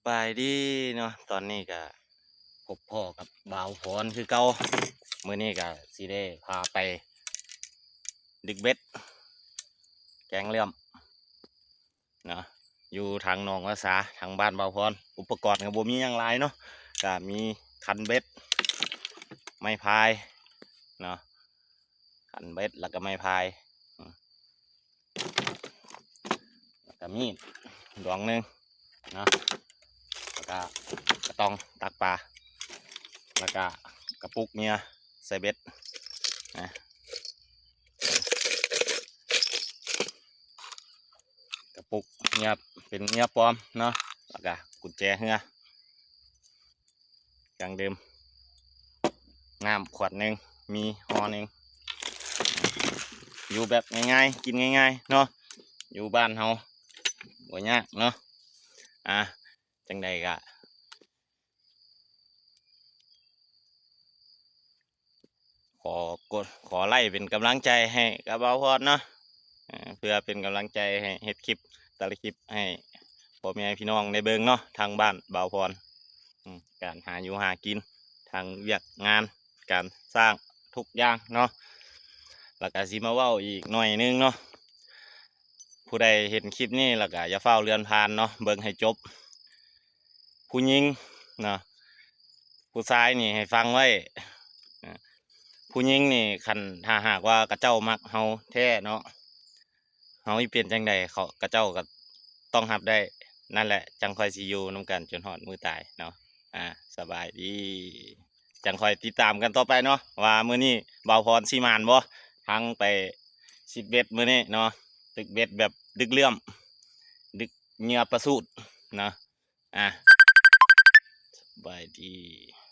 ບາຍດີເນາະ ຕອນນີ້ກະພົບພໍ້ກັບບ່າວພອນຄືເກົ່າ. ມື້ນີ້ກະຊິໄດ້ພາໄປດຶກເບັດ ແກ້ງເຫຼື້ອມເນາະ ຢູ່ທາງໜອງວາສາ ທາງບ້ານບ່າວພອນ. ອຸປະກອນກະບໍ່ມີຫຍັງຫຼາຍເນາະ ກະມີຄັນເບັດ ໄມ້ພາຍເນາະ ຄັນເບັດ ແລ້ວກະໄມ້ພາຍ ແລ້ວກະມີດດວງໜຶ່ງເນາະ ແລ້ວກະກະຕ່ອງຕັກປາ ແລ້ວກະກະປຸກເຫຍື່ອໃສ່ເບັດນະ ກະປຸກເຫຍື່ອເປັນເຫຍື່ອປອມເນາະ ແລ້ວກະກຸນແຈເຮືອ ເຄື່ອງດື່ມ ນ້ຳຂວດໜຶ່ງ ມີຫໍ່ໜຶ່ງ ຢູ່ແບບງ່າຍໆ ກິນງ່າຍໆເນາະ ຢູ່ບ້ານເຮົາບໍ່ຍາກເນາະ. ອ່າ ຈັ່ງໃດກະ ຂໍກົດ ຂໍໄລ້ເປັນກຳລັງໃຈໃຫ້ກັບບ່າວພອນເນາະ ເພື່ອເປັນກຳລັງໃຈໃຫ້ເຮັດຄລິບແຕ່ລະຄລິບໃຫ້ພໍ່ແມ່ພີ່ນ້ອງໄດ້ເບິ່ງເນາະ ທາງບ້ານບ່າວພອນ ອາ ການຫາຢູ່ຫາກິນ ທັງວຽກງານ ການສ້າງ ທຸກຢ່າງເນາະ. ແລ້ວກະຊິມາເວົ້າອີກໜ້ອຍໜຶ່ງເນາະ ຜູ້ໃດເຫັນຄລິບນີ້ແລ້ວກະຢ່າຟ້າວເລື່ອນຜ່ານເນາະ ເບິ່ງໃຫ້ຈົບ. ຜູ້ຍິງເນາະ ຜູ້ຊາຍນີ້ໃຫ້ຟັງໄວ້ ອາ ຜູ້ຍິງນີ້ ຄັນຖ້າຫາກວ່າເຂົາເຈົ້າມັກເຮົາແທ້ເນາະ ເຮົາຊິເປັນຈັ່ງໃດ ເຂົາ ເຂົາເຈົ້າກະຕ້ອງຮັບໄດ້ ນັ້ນແຫຼະ ຈັ່ງຄ່ອຍຊິຢູ່ນຳກັນຈົນຮອດມື້ຕາຍເນາະ. ອາ ສະບາຍດີ ຈັ່ງຄ່ອຍຕິດຕາມກັນຕໍ່ໄປເນາະ ວ່າມື້ນີ້ບ່າວພອນຊິໝານບໍ່ ທັງໄປຊິບເບັດມື້ນີ້ເນາະ ດຶກເບັດແບບດຶກເຫຼື້ອມ ດຶກເຫຍື່ອປະສູດເນາະ. ອາ ສະບາຍດີ.